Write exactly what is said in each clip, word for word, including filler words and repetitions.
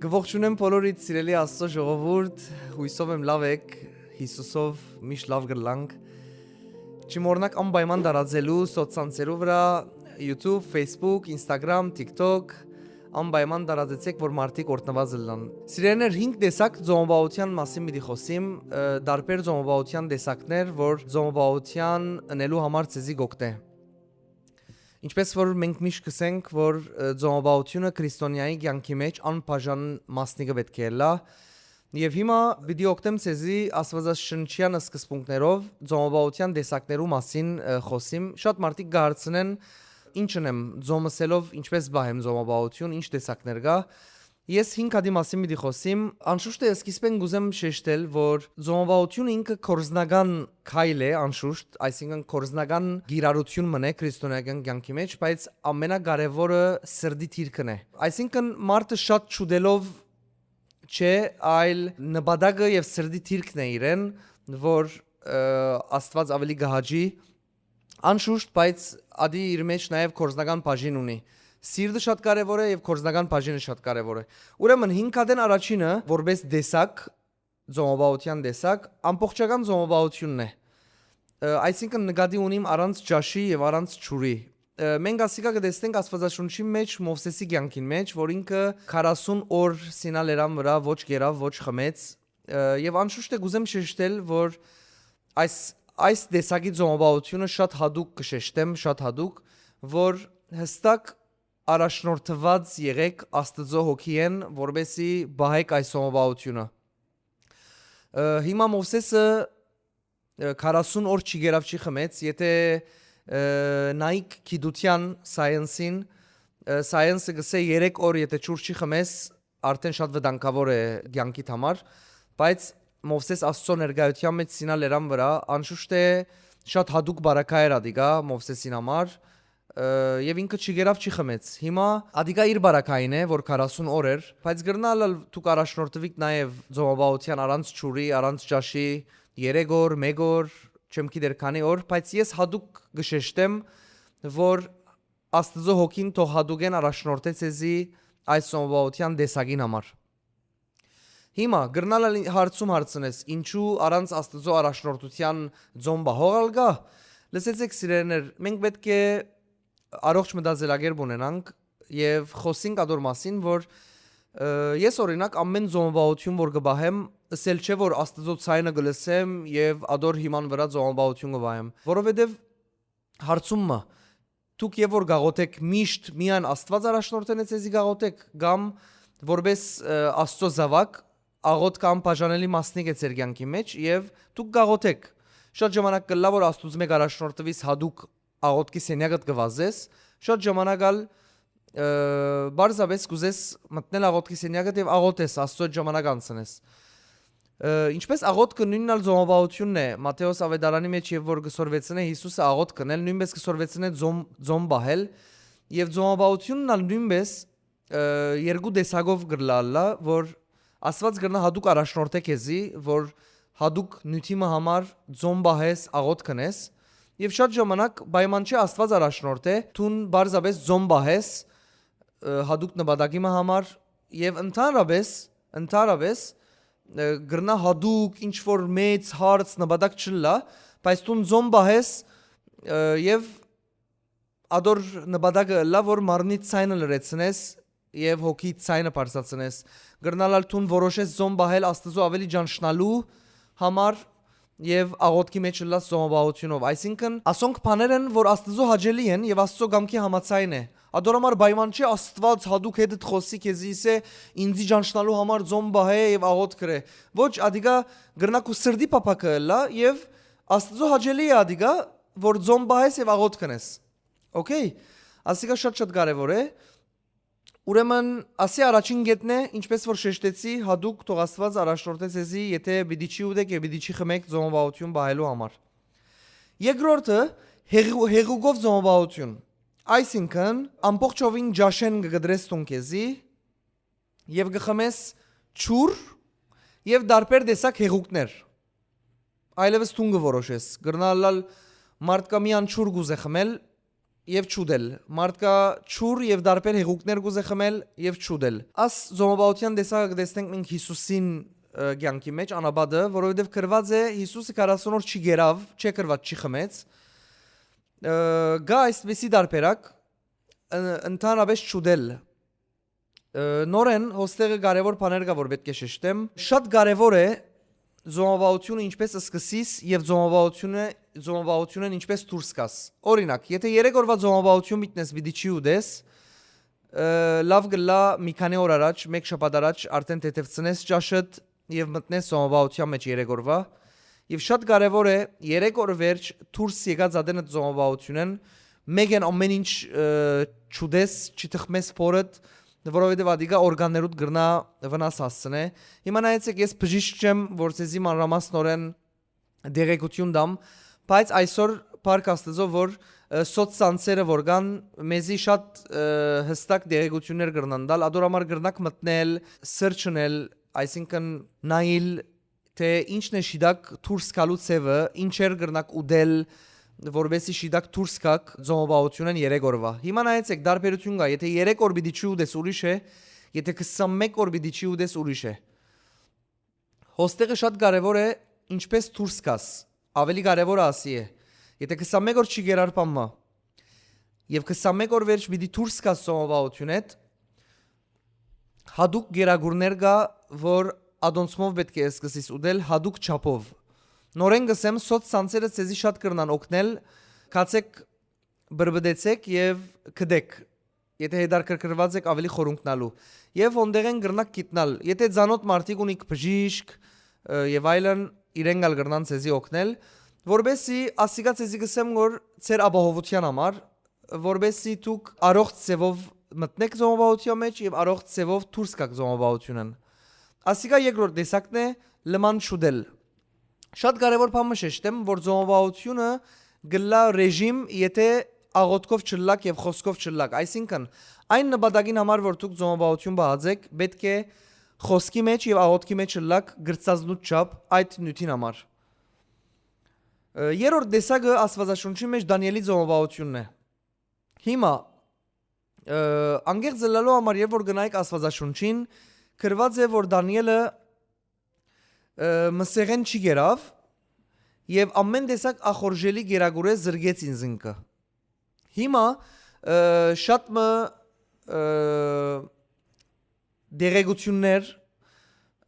Կը ողջունեմ բոլորիդ, սիրելի Աստծո ժողովուրդ, յուսով եմ լաւ էք, Յիսուսով միշտ լաւ կ'ըլլանք։ Չմոռնաք անպայման տարածելու սոցցանցերու վրայ, YouTube, Facebook, Instagram, TikTok, անպայման տարածեցէք, որ մարդիկ օրհնուած ըլլան։ Սիրելիներ, հինգ տեսակ ծոմապահութեան մասին պիտի խօսիմ, ը, տարբեր ծոմապահութեան տեսակներ, որ ծոմապահութեան ընելու համար ձեզի կ'օգնէ։ Ինչպէս որ մենք միշտ կ'ըսենք, որ, ը, ծոմապահութիւնը քրիստոնեայի կեանքի մէջ անբաժան մասնիկը պէտք է ըլլայ, եւ հիմա պիտի օգնեմ ձեզի Աստուածաշնչեան սկզբունքներով ծոմապահութեան տեսակներու մասին, ը, խօսիմ։ Շատ մարդիկ կը հարցնեն, «Ի՞նչ ընեմ, ծոմ ըսելով ինչպէս պահեմ ծոմապահութիւն, ի՞նչ տեսակներ կայ»։ Ես հինգ հատի մասին պիտի խօսիմ։ Անշուշտ է, սկիզբէն կ'ուզեմ շեշտել, որ ծոմապահութիւնը ինքը կորզնական քայլ է, անշուշտ, այսինքն կորզնական կիրառութիւն մըն է քրիստոնեական կեանքի մէջ, բայց ամենակարեւորը սրտի դիրքն է։ Այսինքն մարդը շատ չուտելով չէ, այլ նպատակը եւ սրտի դիրքն է իրեն, որ, ը, Աստուած աւելի կը հաճի, անշուշտ, բայց ադի իր մէջ նաեւ կորզնական բաժին ունի։ Սիրտը շատ կարեւոր է եւ կորզնական բաժինը շատ կարեւոր է։ Ուրեմն հինգ հատէն առաջինը, որպէս տեսակ, ծոմապահութեան տեսակ, ամբողջական ծոմապահութիւնն է։ Ը, այսինքն նկատի ունիմ առանց ճաշի եւ առանց ջուրի։ Ը, մենք ասիկա կը տեսնենք Աստուածաշունչի մէջ, Մովսէսի կեանքին մէջ, որ ինքը քառասուն օր Սինա լերան վրայ ոչ կերաւ, ոչ խմեց, ը, եւ անշուշտ է կ'ուզեմ շեշտել, որ այս, այս տեսակի ծոմապահութիւնը շատ յատուկ կը շեշտեմ, շատ յատուկ, որ յստակ առաջնորդուած եղէք Աստուծոյ հոգիէն, որպէսզի պահէք այս ծոմապահութիւնը։ Ը, հիմա Մովսէսը, ը, քառասուն օր չի կերաւ, չի խմեց, եթէ, ը, նայիք գիտութեան, սայընսին, ը, սայընսը կ'ըսէ երեք օր եթէ ջուր չի խմես, արդեն շատ վտանգաւոր է կեանքիդ համար, բայց Մովսէս Աստուծոյ ներկայութեան մէջ Սինա լերան վրայ, անշուշտ է, շատ յատուկ բարակայ էր ադիկա Մովսէսին համար, ը, եւ ինքը չի կերաւ, չի խմեց։ Հիմա ադիկա իր բարակային է, որ քառասուն օր էր, բայց կրնա ըլլալ դուք առաջնորդուիք նաեւ ծոմապահութեան առանց ջուրի, առանց ճաշի, երեք օր, մէկ օր, չեմ գիտեր քանի օր, բայց ես յատուկ կը շեշտեմ, որ Աստուծոյ հոգին թող յատուկէն առաջնորդէ ձեզի այս ծոմապահութեան տեսակին համար։ Հիմա, կրնալ ալ հարցում հարցնես, ինչու առանց Աստուծոյ առաջնորդութեան ծոմ պահող ալ կայ։ Լսեցէք, սիրելիներ, մենք պէտք է առողջ մտածելակերպ ունենանք եւ խօսենք ատոր մասին, որ, ը, ես, օրինակ, ամէն ծոմապահութիւն որ կը պահեմ, ըսել չէ, որ Աստուծոյ ձայնը կը լսեմ եւ ատոր հիման վրայ ծոմապահութիւն կը պահեմ, որովհետեւ հարցումը, դուք եւ որ գաղութեք, միշտ միայն Աստուած առաջնորդեն է ձեզի գաղութեք, կամ որպես, ը, Աստուծոյ զաւակ, աղօթքը անբաժանելի մասնիկ է ձեր կեանքի մէջ եւ դուք գաղութեք։ Շատ ժամանակ կ'ըլլայ, որ Աստուծմէ կ'առաջնորդուիս, յատուկ աղօթքի սենեակդ կը վազես, շատ ժամանակ ալ, ը, պարզապէս կ'ուզես մտնել աղօթքի սենեակդ եւ աղօթես, Աստուծոյ հետ ժամանակ անցնես։ Ը, ինչպես աղօթքը նոյնն ալ ծոմապահութիւնն է, Մատթէոս աւետարանի մէջ եւ որ կը սորվեցնէ Յիսուսը աղօթք ընել, նոյնպես կը սորվեցնէ ծոմ, ծոմ պահել, եւ ծոմապահութիւնն ալ նոյնպես, ը, երկու տեսակով կ'ըլլայ, որ Աստուած կրնայ յատուկ առաջնորդէ քեզի, որ յատուկ նիւթի մը համար ծոմ պահես, աղօթք ընես, եւ շատ ժամանակ պայման չէ Աստուած առաջնորդէ, դուն պարզապէս ծոմ պահես, ը, յատուկ նպատակի մը համար, եւ ընդհանրապէս, ընդհանրապէս, ը, կրնայ յատուկ ինչ որ մեծ հարց, նպատակ չըլլայ, բայց դուն ծոմ պահես, ը, եւ ատոր նպատակը ըլլայ, որ մարմնիդ ցայնը լրացնես եւ հոգիդ ցայնը բարձրացնես։ Կրնալ ալ դուն որոշես ծոմ պահել Աստուծոյ աւելի ճանչնալու համար եւ աղօթքի մէջ ըլլաս ծոմապահութիւնով։ Այսինքն, ասոնք բաներ են, որ Աստուծոյ հաճելի են եւ Աստուծոյ կամքի համաձայն է։ Ատոր համար պայման չէ Աստուած յատուկ հետդ խօսի քեզի, ըսէ, «Ինծի ճանչնալու համար ծոմ պահէ եւ աղօթք ըրէ»։ Ոչ, ադիկա կրնայ քու սրտի փափաքը ըլլայ եւ Աստուծոյ հաճելի է ադիկա, որ ծոմ պահես եւ աղօթք ընես։ Okay, ասիկա շատ շատ կարեւոր է։ Ուրեմն, ասի առաջին կետն է, ինչպես որ շեշտեցի, յատուկ թող Աստուած առաջնորդէ ձեզի, եթէ պիտի չի ուտեք եւ պիտի չի խմեք ծոմապահութիւն պահելու համար։ Երկրորդը, հեղու-, հեղուկով ծոմապահութիւն։ Այսինքն, ամբողջովին ճաշէն կը կտրես դուն քեզի եւ կը խմես ջուր եւ տարբեր տեսակ հեղուկներ։ Այլեւս դուն կը որոշես։ Կրնայ ըլլալ, մարդկա միայն ջուր կ'ուզէ խմել, եւ չուտել։ Մարդկա ջուր եւ տարբեր հեղուկներ կ'ուզէ խմել եւ չուտել։ Այս ծոմապահութեան տեսակը կը տեսնենք մենք Յիսուսին, ը, կեանքի մեջ, անապատը, որովհետեւ գրուած է, Յիսուսը քառասուն օր չի կերաւ, չէ կերաւ, չի խմեց։ Ը, կայ այսպիսի տարբերակ, ը, ընդհանրապէս չուտել։ Ը, նորէն, հոստեղը կարեւոր բաներ կայ, որ պէտք է շեշտեմ։ Շատ կարեւոր է ծոմապահութիւնը ինչպէս սկսիս եւ ծոմապահութիւնը, ծոմապահութիւնէն ինչպէս դուրս գաս։ Օրինակ, եթե երեք օրուայ ծոմապահութիւն մտնես, պիտի չի ուտես, ը, լաւ կ'ըլլայ մի քանի օր առաջ, մէկ շաբաթ առաջ արդէն թեթեւցնես ճաշդ եւ մտնես ծոմապահութեան մեջ երեք օրուայ։ Եւ շատ կարեւոր է երեք օր վերջ դուրս եկած ատենը ծոմապահութիւնէն, մէկէն ամեն ինչ, ը, չուտես, չթխմես փորդ, որովհետեւ ատիկա օրգաններուդ կրնայ վնաս հասցնէ։ Հիմա նայեցէք, ես բժիշկ չեմ, որ ձեզի մանրամասնօրէն տեղեկութիւն տամ, բայց այսօր, փառք Աստուծոյ, որ, ը, սոցցանցերը որ կան, մեզի շատ, ը, յստակ տեղեկութիւններ կրնան տալ, ատոր համար կրնաք մտնել, սրճնել, այսինքն նայիլ, թէ ինչն է շիտակ դուրս գալու ձեւը, ինչեր կրնաք ուտել, որպեսզի շիտակ դուրս գաք ծոմապահութիւնէն երեք օրուայ։ Հիմա նայեցէք, տարբերութիւն կայ, եթե երեք օր պիտի չի ուտես, ուրիշ է, եթե քսանմէկ օր պիտի չի ուտես, ուրիշ է։ Հոստեղը շատ կարեւոր է, ինչպէս դուրս գաս, ավելի կարեւորը ասի է։ Եթե քսանմէկ օր չի կերար բան մը, եւ քսանմէկ օր վերջ պիտի դուրս գաս ծոմապահութիւնէդ, յատուկ կերակուրներ կայ, որ ատոնցմով պէտք է սկսես ուտել յատուկ չափով։ Նորէն կ'ըսեմ, սոցցանցերը ձեզի շատ կրնան օգնել, գացէք, բրբտեցէք եւ գտէք, եթե հետաքրքրուած էք ավելի խորունկնալու։ Եւ հոնդեղէն կրնաք գիտնալ, եթե ծանօթ մարդիկ ունիք, բժիշկ, ը, եւ այլն, իրենք ալ կրնան ձեզի օգնել, որպեսզի ասիկա ձեզի կ'ըսեմ, որ ձեր ապահովութեան համար, որպեսզի դուք առողջ ձեւով մտնեք ծոմապահութեան մեջ եւ առողջ ձեւով դուրս գաք ծոմապահութիւնէն։ Ասիկա երկրորդ տեսակն է, լման չուտել։ Շատ կարեւոր բան մը շեշտեմ, որ ծոմապահութիւնը կ'ըլլայ ռեժիմ, եթե աղօթքով չըլլաք եւ խօսքով չըլլաք, այսինքն այն նպատակին համար, որ դուք ծոմապահութիւն պահածէք, պէտք է խօսքի մեջ եւ աղօթքի մեջ ըլլաք գրծածնուտ չափ այդ նիւթին համար։ Ը, երրորդ տեսակը Աստուածաշունչի մեջ Դանիէլի ծոմապահութիւնն է։ Հիմա, ը, անկեղծ ըլլալու համար, երբ որ գնայք Աստուածաշունչին, գրուած է, որ Դանիէլը, ը, մսեղէն չի կերաւ եւ ամեն տեսակ ախորժելի կերակուրէ զրկեց ինքզինքը։ Հիմա, ը, շատ մը, ը, դեղեկութիւններ,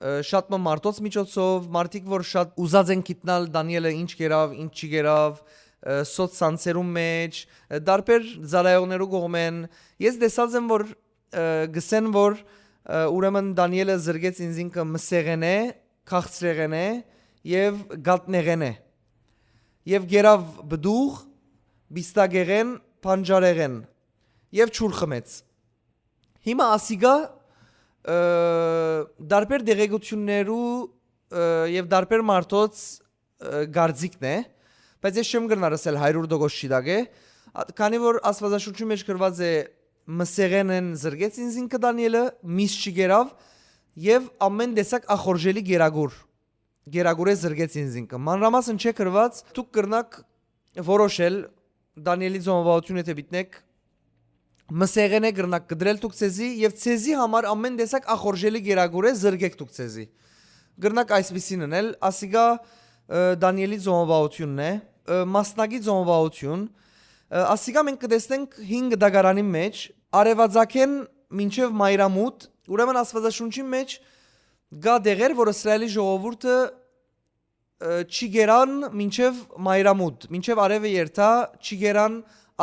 ը, շատ մը մարդոց միջոցով, մարդիկ որ շատ ուզած են գիտնալ Դանիէլը ինչ կերաւ, ինչ չի կերաւ, ը, սոցցանցերուն մեջ, ը, տարբեր ծառայողներու կողմէն, ես տեսած եմ, որ, ը, գսեն, որ, ը, ուրեմն Դանիէլը զրկեց ինքզինքը մսեղէնէ, քաղցրեղէնէ եւ գատնեղէնէ, եւ կերաւ պտուղ, պիստակեղէն, բանջարեղէն, եւ ջուր խմեց։ Հիմա ասիկա, ը, տարբեր դեղեկութիւններու, ը, եւ տարբեր մարդոց, ը, կարծիքն է, բայց ես չեմ կրնար ըսել հարիւր տոկոս շիտակ է, ա-, քանի որ Աստուածաշունչի մեջ գրուած է, մսեղէնէն զրկեց ինքզինքը Դանիէլը, միս չի կերաւ, եւ ամեն տեսակ ախորժելի կերակուր, կերակուրէ զրկեց ինքզինքը։ Մանրամասն չէ գրուած, դուք կրնաք որոշել Դանիէլի ծոմապահութիւնը, թէ պիտնեք մսեղէնէ կրնաք կտրել դուք ձեզի եւ ձեզի համար ամեն տեսակ ախորժելի կերակուրէ զրկեք դուք ձեզի։ Կրնաք այսպիսին ընել, ասիկա, ը, Դանիէլի ծոմապահութիւնն է, ը, մասնակի ծոմապահութիւն, ը, ասիկա մենք կը տեսնենք հին դագարանի մեջ, արեւածագէն մինչեւ մայրամուտ, ուրեմն Աստուածաշունչի մեջ կայ տեղեր, որ Իսրայէլի ժողովուրդը, ը, չի կերան մինչեւ մայրամուտ, մինչեւ արեւը երթայ, չի կերան,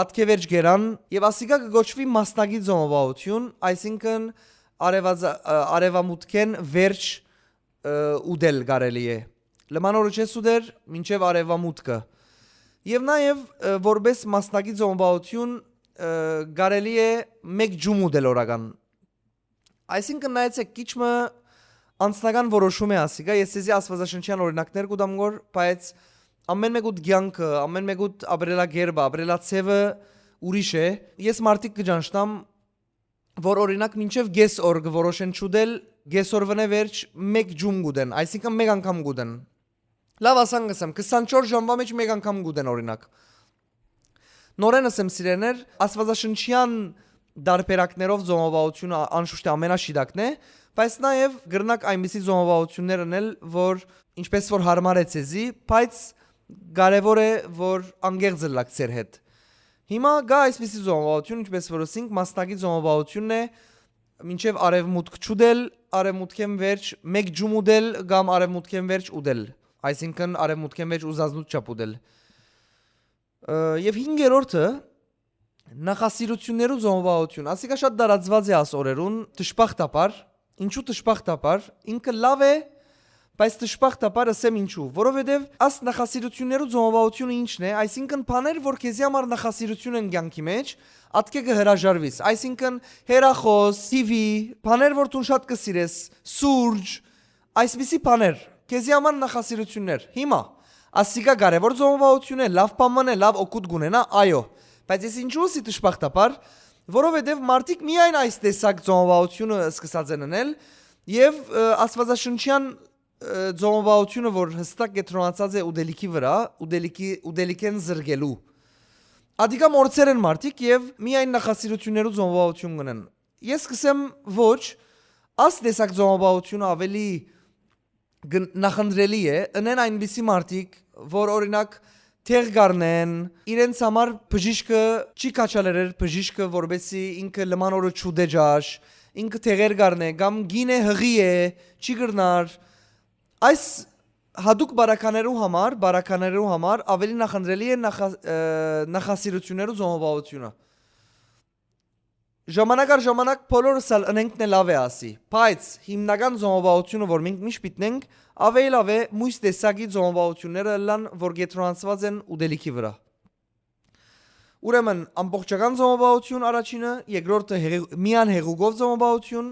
ատկեվերջ կերան, եւ ասիկա կը կոչուի մասնակի ծոմապահութիւն, այսինքն արեւածա-, ը, արեւամուտքէն վերջ, ը, ուտել կարելի է։ Լմանորը չես ուտեր մինչեւ արեւամուտքը։ Եւ նաեւ, ը, որպէս մասնակի ծոմապահութիւն, ը, կարելի է մէկ ջում ուտել օրական։ Այսինքն, նայեցէք, քիչ մը անձնական որոշում է ասիկա, ես ձեզի Աստուածաշնչեան օրինակներ կու տամ գոր, բայց ամեն մեկուդ կեանքը, ամեն մեկուդ ապրելակերպը, ապրելաձեւը ուրիշ է։ Ես մարդիկ կը ճանչնամ, որ օրինակ մինչեւ կես օր կը որոշեն չուտել, կես օրվնէ վերջ մէկ ջում կուտեն, այսինքն մէկ անգամ կուտեն։ Լաւ, ասան կ'ըսեմ, քսանչորս ժամվա մեջ մէկ անգամ կուտեն օրինակ։ Նորէն ըսեմ, սիրեներ, Աստուածաշնչեան դարբերակներով ծոմովաւութիւնը անշուշտ ամենաշիտակն է, բայց նաեւ կրնակ այնպիսի ծոմովաւութիւններ ընել, որ ինչպես որ յարմար է ձեզի, բայց կարեւոր է, որ անկեղծ ըլլաք ձեր հետ։ Հիմա կայ այսպիսի ծոմովաւութիւն, ինչպես որ ըսինք, մասնակի ծոմովաւութիւնն է, մինչեւ արեւմուտք չուտել, արեւմուտքէն վերջ մէկ ջում ուտել կամ արեւմուտքէն վերջ ուտել, այսինքն արեւմուտքէն վերջ ուզածնուտ չափ ուտել։ Ը, եւ հինգերորդը, նախասիրութիւններու ծոմովաւութիւն։ Ասիկա շատ տարածուած է աս օրերուն, դժբախտաբար։ Ինչու դժբախտաբար, ինքը լաւ է, բայց դժբախտաբար ըսեմ ինչու, որովհետեւ աս նախասիրութիւններու ծոմովաւութիւնը ինչն է, այսինքն բաներ, որ քեզի համար նախասիրութիւն են կեանքի մէջ, ատկէ կը հրաժարուիս, այսինքն հեռախոս, TV, բաներ, որ դուն շատ կը սիրես, սուրճ, այսպիսի բաներ, քեզի համար նախասիրութիւններ։ Հիմա, ասիկա կարեւոր ծոմովաւութիւն է, լաւ բան մըն է, լաւ օգուտ կունենայ, այո, բայց ես ինչու ըսի դժբախտաբար, որովհետեւ մարդիկ միայն այս տեսակ ծոմովաւութիւնը սկսած են ընել եւ, ը, Աստուածաշնչեան, ը, ծոմովաւութիւնը, որ յստակ կեդրոնացած է ուտելիքի վրայ, ուտելիքի, ուտելիքէն զրկելու, ատիկա մոռցեր են մարդիկ եւ միայն նախասիրութիւններու ծոմովաւութիւն կ'ընեն։ Ես կ'ըսեմ ոչ, աս տեսակ ծոմովաւութիւնը աւելի գն-, նախընտրելի է, ընեն այնպիսի մարդիկ, որ օրինակ դեղ կ'առնեն, իրենց համար բժիշկը չի քաջալերեր բժիշկը, որպեսզի ինքը լման օրը չուտէ ճաշ, ինքը դեղեր կ'առնէ, կամ կին է, յղի է, չի կրնար։ Այս յատուկ բարականերու համար, բարականերու համար աւելի նախընտրելի է նախա-, ը, նախասիրութիւններու ծոմովաւութիւնը։ Ժամանակ առ ժամանակ բոլորս ալ ընենք նե լաւ է ասի, բայց հիմնական ծոմովաւութիւնը, որ մենք միշտ պիտի ընենք, աւելի լաւ է մոյս տեսակի ծոմովաւութիւնները ըլլան, որ կեդրոնացուած են ուտելիքի վրայ։ Ուրեմն, ամբողջական ծոմովաւութիւն առաջինը, երկրորդը հեղի-, միան հեղուկով ծոմովաւութիւն,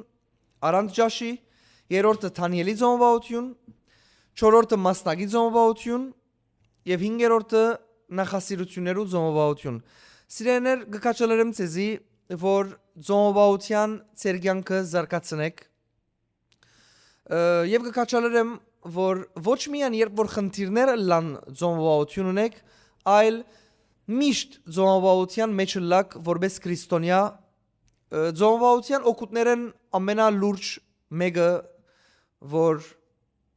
առանց ճաշի, երրորդը Դանիելի ծոմովաւութիւն, չորրորդը մասնակի ծոմովաւութիւն եւ հինգերորդը նախասիրութիւններու ծոմովաւութիւն։ Սիրեներ, կը քաջալերեմ ձեզի, որ ծոմովաւութեան ձեր կեանքը զարգացնեք, ը, եւ կը քաջալերեմ, որ ոչ միայն երբ որ խնդիրներ ըլլան ծոմովաւութիւն ունեք, այլ միշտ ծոմովաւութեան մէջ ըլլաք որպէս քրիստոնեայ, ը, ծոմովաւութեան օգուտներէն ամենալուրջ մէկը, որ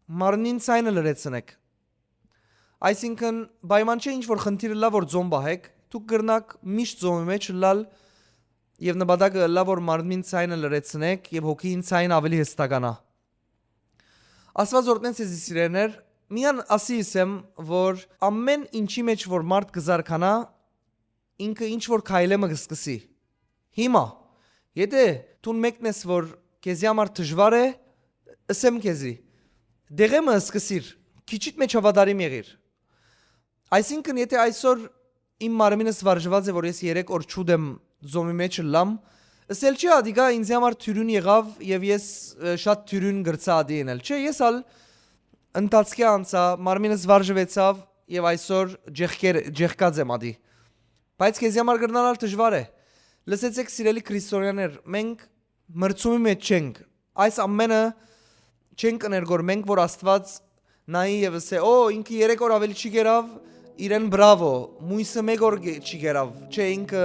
մարմնին ցայնը լրացնեք։ Այսինքն, պայման չէ ինչ որ խնդիր ըլլայ որ ծոմ պահեք, դուք կրնաք միշտ ծոմի մէջ ըլլալ եւ նպատակը ըլլայ որ մարմնին ցայնը լրացնեք եւ հոգին ցայնը աւելի յստականայ։ Աստուած օրհնեց ձեզի, սիրեներ, միան ասի ըսեմ, որ ամէն ինչի մէջ որ մարդ կը զարգանայ, ինքը ինչ որ քայլը մը կը սկսի։ Հիմա, եթե դուն մեկն ես որ քեզի համար դժուար է, ըսեմ քեզի, դեղէ մը սկսիր, քիչիդ մէջ հաւատարիմ եղիր։ Այսինքն, եթե այսօր իմ մարմինս վարժուած է, որ ես երեք օր չուտեմ, ծոմի մէջ ըլլամ, ըսել չի, ատիկա ինձի համար թիւրին եղաւ եւ ես, ը, շատ թիւրին կրցայ ատի ընել։ Չէ, ես ալ ընթացքի անցայ, մարմինս վարժուեցաւ եւ այսօր ջեղքեր, ջեղքած եմ ատի։ Բայց քեզի համար կրնալ ալ դժուար է։ Լսեցեք, սիրելի քրիստոնեաներ, մենք մրցումի մէջ չենք։ Այս ամենը չենք ըներ գոր մենք, որ Աստուած նայի եւ ըսէ, «Օ, ինքը երեք օր աւելի չի գերաւ, իրեն բրավո, մոյսը մէկ օր գե-, չի գերավ»։ Չէ, ինքը,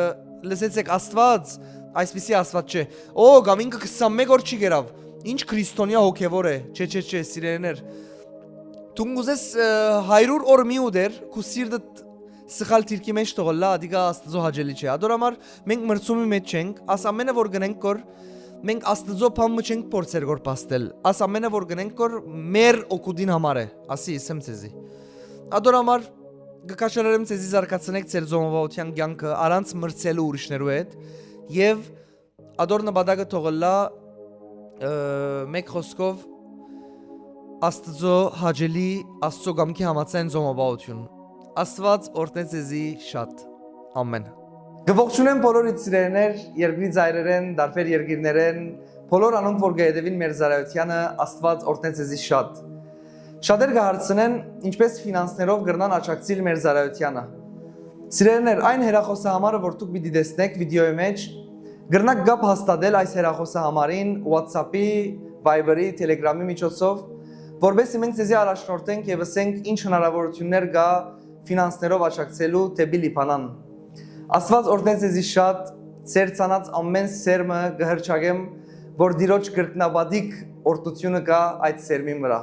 լսեցեք, Աստուած այսպիսի Աստուած չէ։ «Օ, կամ ինքը քսանմէկ օր չի գերաւ»։ Ինչ քրիստոնեայ հոգեվոր է։ Չէ, չէ, չէ, սիրելիներ։ Դուն կ'ուզես, ը, հարիւր օր մի ուտեր, քու սիրտդ սխալ դիրքի մէջ թողլայ, ատիկա Աստուծոյ հաճելի չէ։ Ատոր համար մենք մրցումի մէջ չենք, աս ամենը որ կ'ընենք գոր, մենք Աստուծոյ բան մը չենք փորձեր գոր փաստել, աս ամենը որ կ'ընենք գոր մեր օգուտին համար է, ասի ըսեմ ձեզի։ Ատոր համար կը քաջալերեմ ձեզի զարգացնեք ձեր ծոմովաւութեան կեանքը առանց մրցելու ուրիշներու հետ եւ ատոր նպատակը թող ըլլայ, ը, մէկ խօսքով, Աստուծոյ հաճելի, Աստուծոյ կամքի համաձայն ծոմովաւութիւն։ Աստուած օրհնե ձեզի շատ։ Ամեն։ Կը ողջունեմ բոլոր իմ սիրելիներ, երկրի ծայրերէն, տարբեր երկիրներէն, բոլոր անոնք որ կը հետեւին մեր ծառայութեանը, Աստուած օրհնե ձեզի շատ։ Շատեր կը հարցնեն, ինչպես ֆինանսներով կրնան աջակցիլ մեր ծառայութեանը։ Սիրելիներ, այն հեռախոսահամարը, որ դուք պիտի տեսնեք վիդեոյի մէջ, կրնաք կապ հաստատել այս հեռախոսահամարին, WhatsApp-ի, Viber-ի, Telegram-ի միջոցով, որպեսզի մենք ձեզի առաջնորդենք եւ ըսենք ինչ հնարավորություններ կայ ֆինանսներով աջակցելու դէպի Լիբանան։ Աստուած օրհնե ձեզի շատ, ձեր ցանած ամէն սերմը կը հռչակեմ, որ Տիրոջ կրկնապատիկ օրհնութիւնը կայ այդ սերմին վրայ։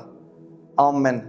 Ամէն։